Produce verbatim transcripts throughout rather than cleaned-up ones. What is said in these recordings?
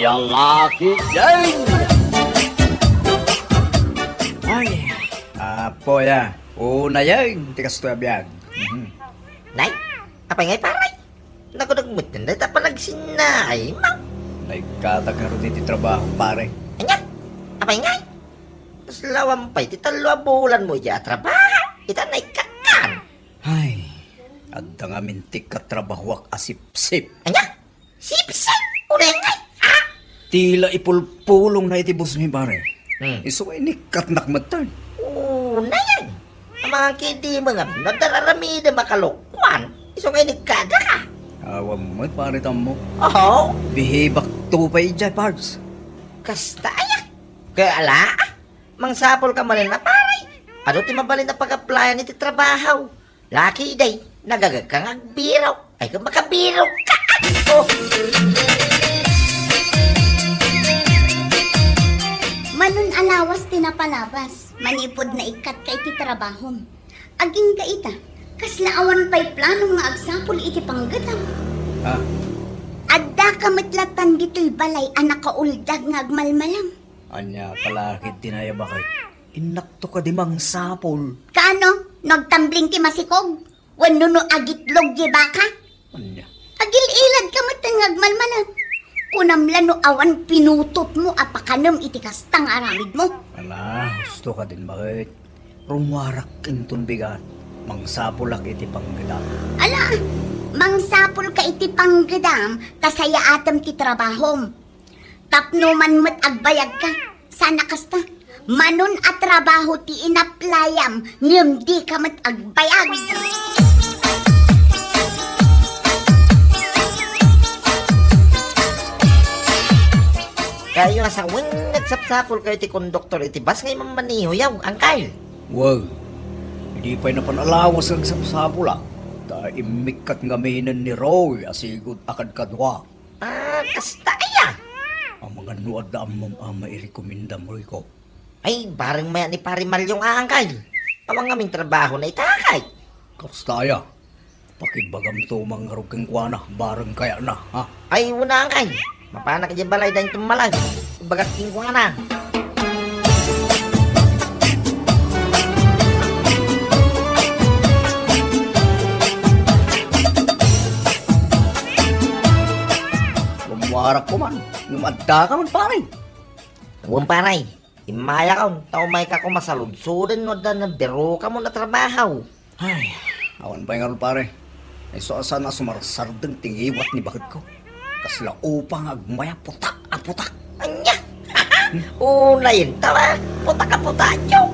Lalaki yan! Ay, apo ya. Una yan, ti kastoy a biag. Mhm. Nay, apay ngay, pare? Naku, nagmetten dayta panagsinnaem. Naikkatak ngarud iti trabaho, pare. Ania? Apay ngay? Kasla awan pay ti tallo a bulan mo idiay a trabaho. Ita naikkakan. Ay, adda ngamin ti katrabahoak a sipsip. Ania? Sipsip? Unay ngay? Ha? Tila ipulpulongna iti busmi, pare. Hmm. Isu nga inikkatnak metten. Unay ngay. Amangan kay di mo nga, nadararamidem a kalokuan. Isu nga inikkadaka. Awan met, pare, tammo. Oho. Bihibak to pay idiay, pards. Kasta aya. Kaya ala, mangsapul ka manen a pare. Adu ti mabalin a pag-applyan iti trabaho. Laki day, nagagagka nga agbiro. Ay, kung makabiro ka. Oh. Manon a lawas ti napalabas, manipud naikkat ka iti trabahom. Agingga ita, kasla awan pay plano nga agsapul iti panggetam. Ah. Adda ka met latan ditoy balay a nakauldag nga agmalmalam. Ania, palakid ti nayabakek. Innakto kadi mangsapul. Kaano? No agtambling ti masikog? Wenno no agitlog ti baka? Ania? Agil-ilad ka met nga agmalmalam. Kunam la no awan pinutotmo a pakanem iti kasta nga aramidmo. Ala, husto kadin, baket. Rummuarak inton bigat. Mangsapulak iti panggedam. Ala, mangsapul ka iti panggedam, ta sayaatem ti trabahom. Tapno man met agbayag ka, saan a kasta. Manon a trabaho ti inaplayam, ngem di ka met agbayag. Kayo nga sawen, nagsapsapul kayo ti konduktor iti bus nga imammaneho yaw, angkal. Wow, di pay napan a lawas nga agsapsapul, ah. Ta immikkat ngaminen ni Roy a sigud a kadkadua. Ah, kasta aya? Amangan no adda ammom a mairekomendam, Royko. Ay, bareng maya ni Pare Malyong a, angkal. Awan ngamin trabaho na ita, kay. Kasta aya? Pakibagam to mangarog kenkuana, bareng kayatna, ha? Ay, una, angkal. Mapanak idiay balay, daytoy malag. Ibagak kenkuana. Rummuarak ko man. Ngem adda ka man, pare. Wen, pare. Immayakon, ta umayka koma saludsoden no adda nabiruka mo a trabaho. Ay, awan pay ngarud, pare. Isu a saan a sumarsardeng ti ngiwat ni baketko. Kasla upa nga agmaya putak a putak. Ania? Unayen ta, putak a putak, yo.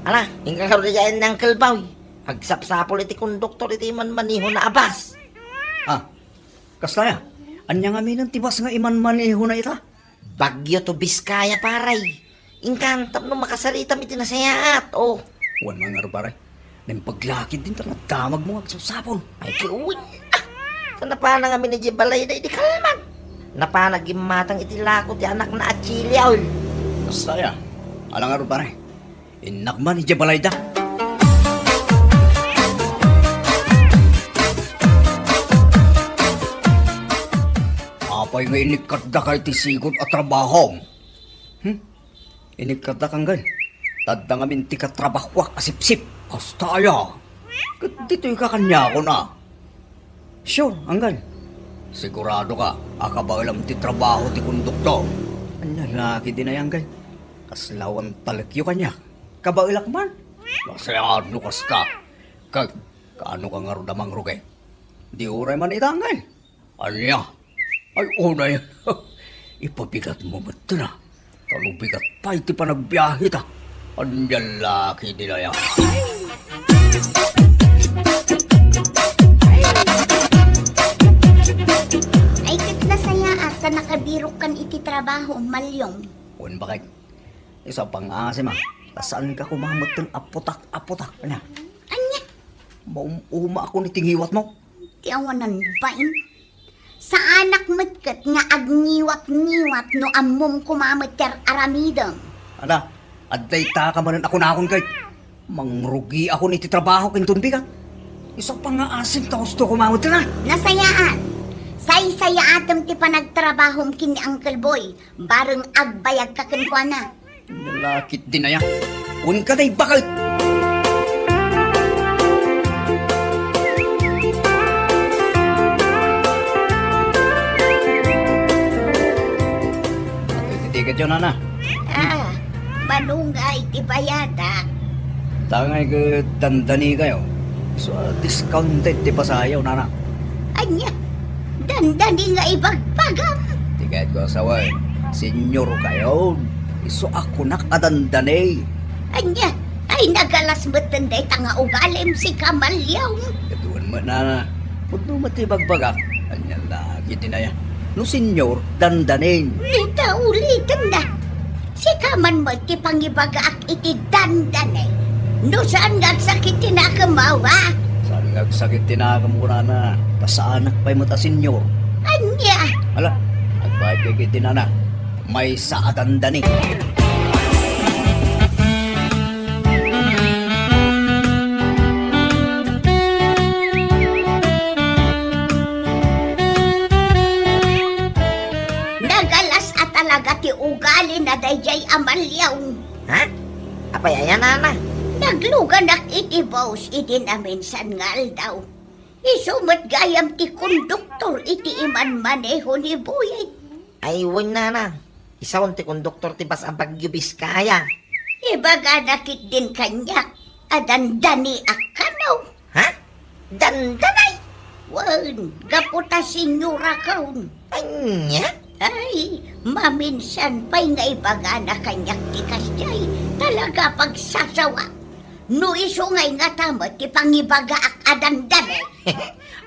Ala, inka ngarud idiay ni Uncle Boy. Agsapsapul iti konduktor iti manmanehona a bus. Ah, kasta aya? Ania ngaminen ti bus nga imanmanehona ita? Bagyo to Biskaya, pare. Inkan tapno makasaritam iti nasayaat, oh. Wen man ngarud, pare. Naimbag la ketdin ta nadamagmo nga agsapsapul. Ay, kiwin. Ah, ta napana ngamin idiay balay da idi kalman. Napana gimmatang iti lako ti anakna a Chile, oy. Kasta aya? Ala ngarud, pare. Innak man idiay balayda. Apay nga inikkatdaka iti sigud a trabahom? Hmm? Inikkatdak, anggal. Ta adda ngamin ti katrabahoak a sipsip. Kasta aya? Ket ditoyka kaniakon a. Sure, anggal. Siguradoka a kabaelam ti trabaho ti konduktor? Ania la ketdin ay, anggal? Kasla awan talekyo kaniak. Kabaelak man. Nasayaat no kasta. Kag, kaano ka ngarud a mangrugi? Di uray man ita, anggal. Ania? Ay, unay. Ipabigat mo met ta. Ta no bigat pay ti panagbiahe ta. Ania la ketdin aya? Ay, ket nasayaat ta nakabirokkan iti trabaho, Malyong. Wen, baket. Isu a pangngaasim, a. Ta saanka koma metten a putak a putak. Ania? Ania? Maum-uma ako iti ngiwatmo. Ti awanan bain. Saanak met ket nga agngiwat-ngiwat no ammom koma met ti ar-aramidem. Ala, adda ita ka manen a kunakon ket mangrugiakon iti trabahok inton bigat. Isu a pangngaasim ta husto koma met ta. Nasayaat. Sa Ay, sayaatem ti panagtrabahom ken ni Uncle Boy, bareng agbayagka kenkuana. Lalakit din aya. Unka day baket! Ito'y titiketyo, nana. Ah, manungay ti bayadak. Tangay ket dandani kayo. So, ah, discounted ti pasayo, nana. Ania? Dandani nga ibagbagam? Ti kayatko a sawen, senior kayo. Isu a kunak a dandani. Ania? Ay, nagalas metten dayta nga ugalim, sika, Malyong. Ket wen met, nana. Pudno met ti ibagbagak. Ania la, iti naya. No senior, dandanin. Dita uliten na. Sika man met ti pangibagaak iti dandani. No saan nga agsakit ti nakemmo, ha? Saan nga agsakit ti nakem, kunana. Ta saanak pay met a senior. Ania? Ala, agbayad kay iti nana. Maysa a dandani. Nagalas a talaga ti ugali na daydiay a Malyong. Ha? Apay aya, nana? Nagluganak iti bus idi naminsan nga aldaw. Isu met gayam ti konduktor iti imanmaneho ni Buyet. Ay, wen, nana. Isu ti konduktor ti bus a Baguio Vizcaya. Ibagana ketdin kaniak a dandaniak kano. Ha? Dandani? Wen, gapu ta seniorakon. Ania? Ay, maminsan pay nga ibagana kaniak ti kasdiay. Talaga pagsasawa. No isu ngay ngata met ti pangibagaak a dandani.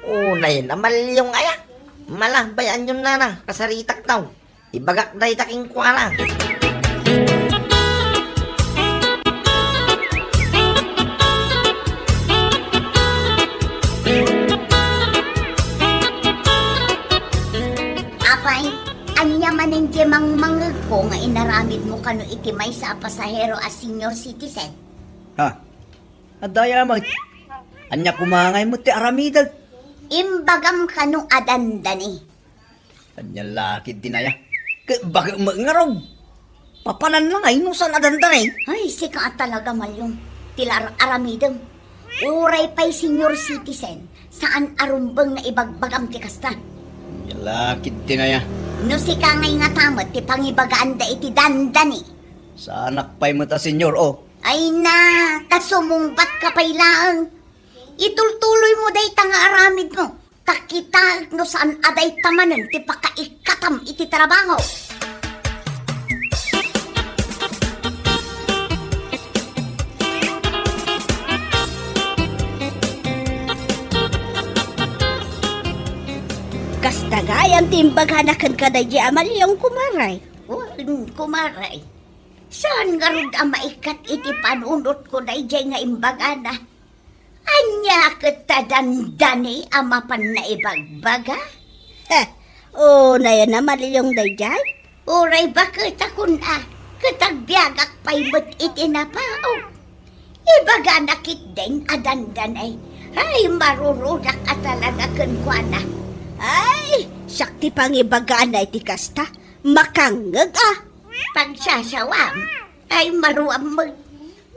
Unay na, Malyong aya. Malabay anyon, nana, kasaritak taw. Ibagak dayta kenkuana. Apay, ania manen diay mangmangegko nga inaramidmo kano iti maysa a pasahero a senior citizen? Ha? Adda aya met. Ania koma ngay met ti aramidek? Imbagam kano a dandani. Ania la ketdin aya? Ket baket met ngarud. Papanan la ngay no saan a dandani. Ay, sika a talaga, Malyong. Ti la ar-aramidem. Uray pay senior citizen, saan a rumbeng nga ibagbagam ti kasta. Ania la ketdin aya? No sika ngay ngata met ti pangibagaanda iti dandani. Saanak pay met a senior, o. Ay na, ta sumungbatka pay laeng. Itultuloymo dayta nga aramidmo, ta kitaek no saan a dayta manen ti pakaikkatam iti trabaho. Kasta gayam ti imbagana kenka daydiay a Malyong, kumare. Wen, kumare. Saan ngarud a maikkat iti panunotko daydiay nga imbagana? Ania ket ta dandani a mapan naibagbaga? Heh, unay a Malyong daydiay? Uray baketakon a, ket agbiagak pay met iti napaok. Ibagana ketdin a dandani. Ay, marurudak a talaga kenkuana. Ay, siak ti pangibagana iti kasta. Makangngeg a. Pagsasawam. Ay, maruam met.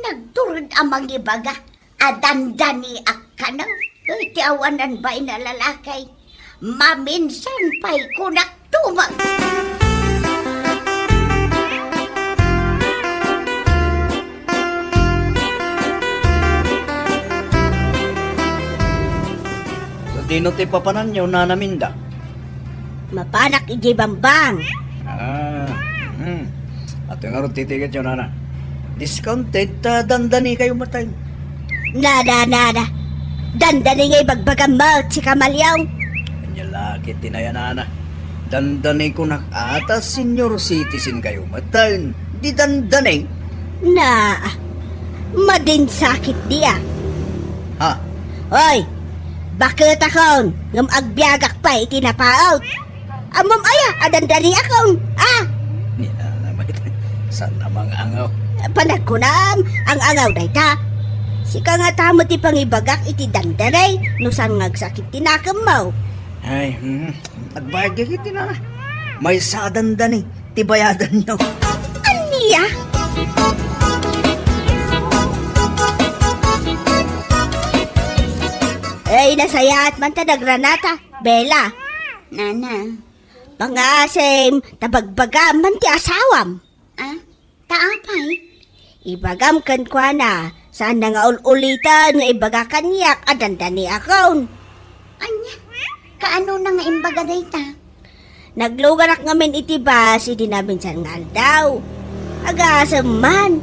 Nagtured a mangibaga a dandaniak kano. Iti awanan bain a lalaki, maminsan pay kunak tumang. Sadino ti papananyo, Nana Minda? Mapanak idiay bambang. Ah, hmm. Ato ngarud ti tiketyo, nana. Discounted ta dandani kayo met. Nana, nana. Dandani nga ibagbagam met, sika, Malyong. Ania la ketdi aya, nana. Dandani kunak a ta senior citizen kayo met. Di dandani. Na, madinsakit dia. Ha? Oy, baketakon, ngem agbiagak pay iti napaok. Ammom aya a dandaniakon, a? Ni nana met, saan a mang-angaw. Panagkunam, ang-angaw dayta. Sika ngata met ti pangibagak iti dandani, no saan nga agsakit ti nakemmo. Ay, hmm. Agbayad ka iti nana. Maysa a dandani ti bayadanyo. Ania? Ay, nasayaat man ta nagranata. Bella. Nana. Pangasim, ta bagbagam man ti asawam. Ah? Ta apay? Ibagam kenkuana, saan na nga ul-ulitan nga ibaga kaniak a dandaniakon. Ania? Kaano na nga imbaga dayta? Nagluganak ngamin iti bus idi naminsan nga aldaw. Agasem man.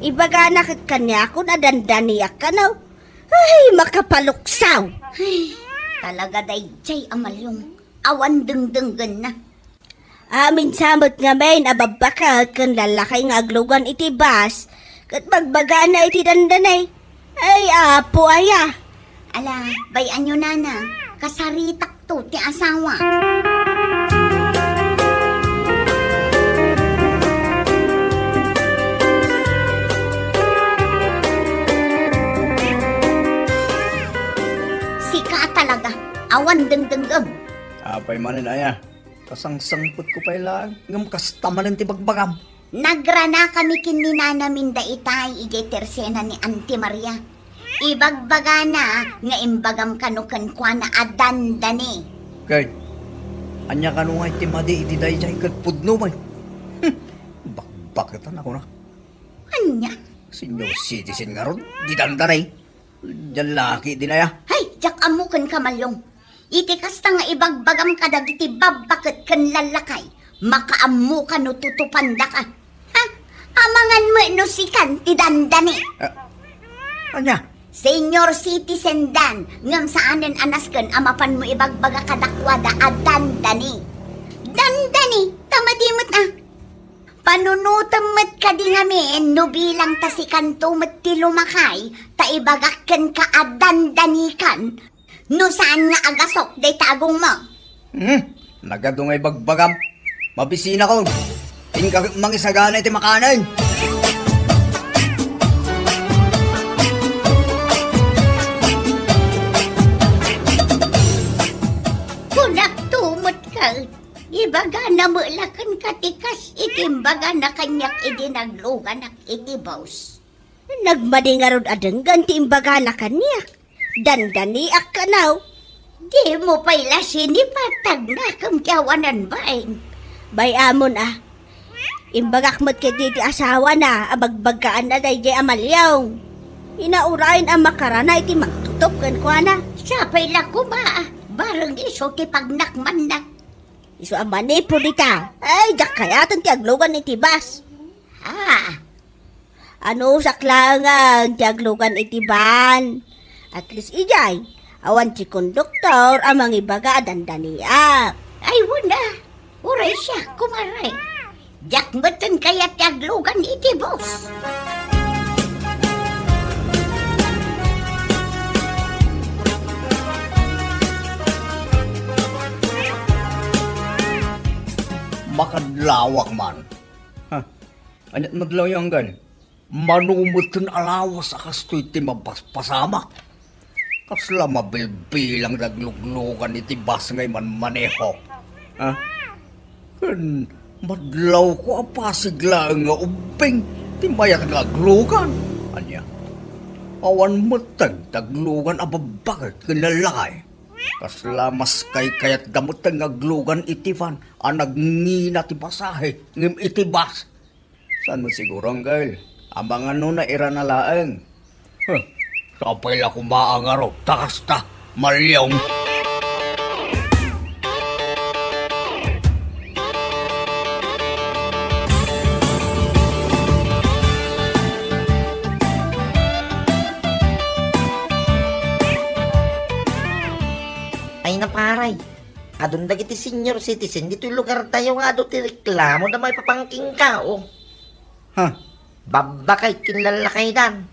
Ibagana ket kaniakon a dandaniak kano. Ay, makapaluksaw! Ay, talaga daydiay a Malyong. Awan dengdenggenna. Amin sa met ngamin a babbaket ken lallakay nga aglugan iti bus, ket bagbagana iti dandani. Ay, apo aya! Ala, bay-anyo nana, kasaritakto ti asawa. Sika a talaga, awan dengdengngem. Apay manen aya? Kasangsangpetko pay laeng, ngem kasta manen ti bagbagam. Nagranakami ken ni nanamin daytay idiay tersena ni Auntie Maria. Ibagbagana nga imbagam kano kenkuana a dandani. Ket, ania kano nga iti madi iti daydiay ket pudno met? Hmm, bakbaketan ako na. Ania? Senior citizen ngarud, di dandani. Diay laki din aya. Hay, diak ammo kenka, Malyong. Iti kasta nga ibagbagam kadagiti babbaket ken lallakay, makaammoka no tutupandaka. Ha? Amangan met no sikan ti dandani. Ah, ania? Senior citizen dan, ngem saanen a nasken a mapanmo ibagbaga kadakuada a dandani. Dandani, ta madi met a. Panunotem met kadi ngamin no bilang ta sikanto met ti lumakay, ta ibagak kenka a dandanikan no saan nga agasok dayta agongmo. Hmm, nagadu nga ibagbagam. Mabisinakon. Inka mangisagana iti makanen. Kunakto met ket, ibagana met la kenka ti kas iti imbagana kaniak idi nagluganak iti bus. Nagmadi ngarud a denggen ti imbagana kaniak. Dandaniak kano. Dimo pay la sinipatagnakem ti awanan bain. Bay-amon a. Imbagak met ket iti asawana a bagbaggaanna daydiay a Malyong. Inaurayen a makarana iti mangtutup kenkuana. Sapay la koma a bareng isu ti pagnakmanna. Isu a manipod ita. Ay, diak kayaten ti aglugan iti bus. Ah. Anusak laengen ti aglugan iti van. At least idiay, awan ti konduktor a mangibaga a dandaniak. Ay, wen a. Uray siak, kumare. Diak metten kayat ti aglugan iti bus. Makadlawak man. Ha? Aniat madlawyo anggan? Mano metten a lawas a kastoy ti mapaspasamak? Kasla mabilbilang ti agluglugan iti bus nga imanmaneho. Ha? Ken madlawko a pasig laeng nga ubbing ti mayat nga aglugan. Ania? Awan metten ti aglugan a babbaket ken lallakay. Kasla maskaykayatda metten nga aglugan iti van a nagngina ti pasahe ngem iti bus. Saan met siguro, Uncle? Amangan no nairana laeng. Huh, sapay la koma a ngarud ta kasta, Malyong. Ay, naparay. Adun dagiti senior citizen ditoy lugartayo nga adu ti reklamo da maipapan kenka, o. Ha? Babbaket ken lallakaydan.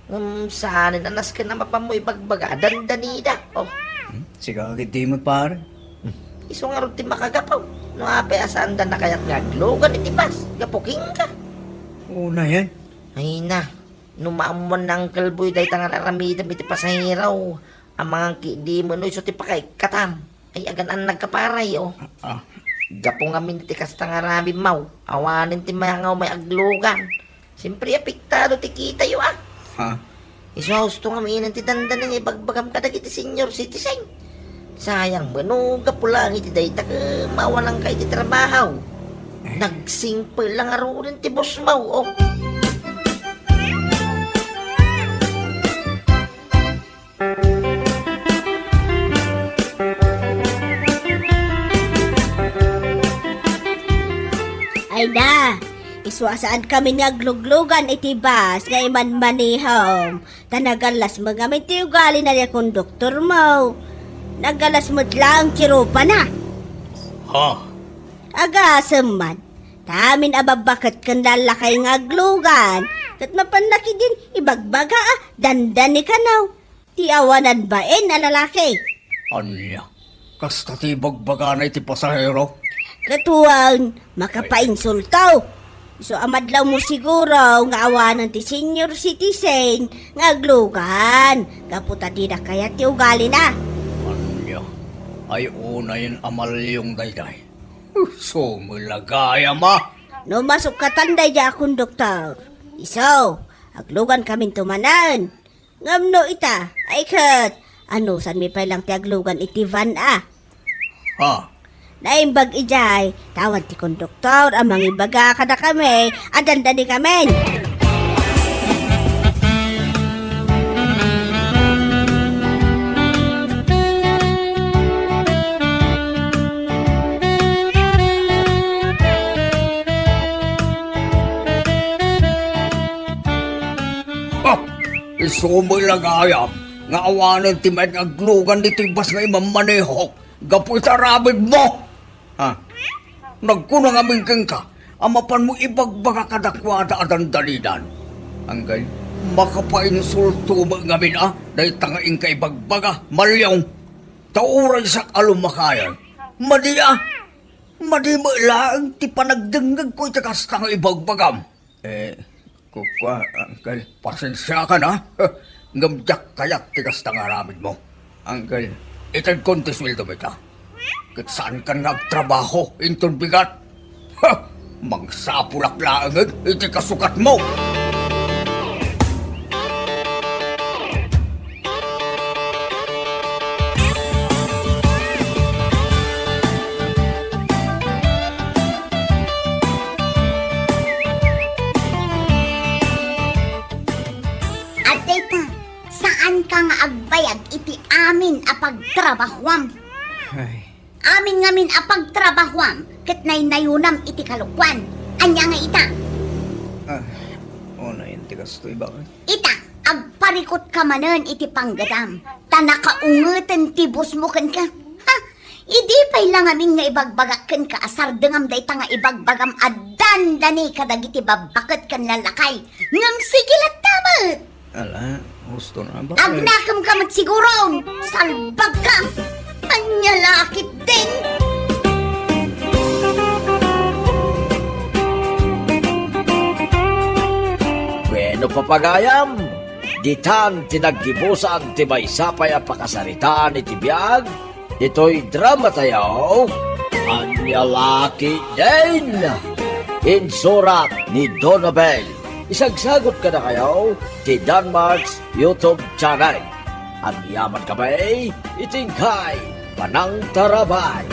Ngem saanen a nasken a mapanmo ibagbaga a dandanida, o. Hmm? Sika ketdi met, pare. Hmm. Isu ngarud ti makagapu. No apay a saanda nakayat nga aglugan iti bus, gapu kenka. Unayen. Ay na, no maammuan ni Uncle Boy dayta nga ar-aramidem iti pasahero, amangan ketdi met no isu ti pakaikkatam. Ay, agan-annag ka, pare, o. Ah. Gapu ngamin ti kasta nga aramidmo, awanen ti mayangaw may aglugan. Siyempre, apektado ti kitayo, a. Ha? Isu a husto ngamin ti dandani nga ibagbagam kadagiti senior citizen. Sayang met no gapu laeng iti dayta ket mawananka iti trabaho. Nagsingpet la ngaruden ti bossmo, o. Ay na, isu a saankami nga agluglugan iti bus nga imanmanehom, ta nagallas met ngamin ti ugalina ti konduktormo. Nagallas met laeng ti rupana. Ha? Agasem man, ta amin a babbaket ken lallakay nga aglugan, ket mapanna ketdin ibagbaga a dandani kano. Ti awanan bain a lalaki. Ania? Kasta ti ibagbagana iti pasahero? Ket wen, makapainsulto. Isu a madlawmo siguro nga awanan ti senior citizen nga aglugan gapu ta dida kayat ti ugalina. Ania? Ay unayen a maliong daydiay. Sumulagayam a. No masukkatan daydiay a konduktor, isu, aglugankaminto manen. Ngem no ita, ay ket, anusanmi pay laeng ti aglugan iti van a. Ha? Naimbag idiay, ta awan ti konduktor a mangibaga kadakami a dandanikamin. Ha! Isu met la gayam nga awanen ti maikaglugan ditoy bus nga imammanehok gapu iti aramidmo. Ha? Nagkuna ngamin kenka a mapanmo ibagbaga kadakuada a dandanidan. Anggay, makapainsulto met ngamin a dayta nga inka ibagbaga, maliong. Ta uray siak a lumakayan, madi a, madi met laeng ti panagdengngegko iti kasta nga ibagbagam. Eh, kukua, Uncle, pasensiakan, ha? Ngem diak kayat ti kasta nga aramidmo. Uncle, itedkon ti sueldom ita. Ket saankan nga agtrabaho inton bigat. Ha! Mangsapulak laengen iti kasukatmo! Adda ita, saanka nga agbayag iti amin a pagtrabahoam. Ay. Amin ngamin a pagtrabahoam ket naynayonam iti kalokuan. Ania nga ita? Ah, unayen ti kastoy, bakit? Ita, agparikutka manen iti panggedam, ta nakaungeten ti bossmo kenka. Ha? Idi pay la ngamin nga ibagbagak kenka a sardengam dayta nga ibagbagam a dandani kadagiti babbaket ken lallakay. Ngem sige latta met! Ala, husto na ba? Agnakemka met siguron! Salbagka! Ania la ketdin? Bueno, papagayam, ditan ti naggibusan ti maysa pay a pakasaritaan iti biag ditoy dramatayo, Ania la ketdin? Insurat ni Donabel. Isagsagot kadakayo ti Danmark's YouTube channel. Agyaman kami iti inkay panangtarabay.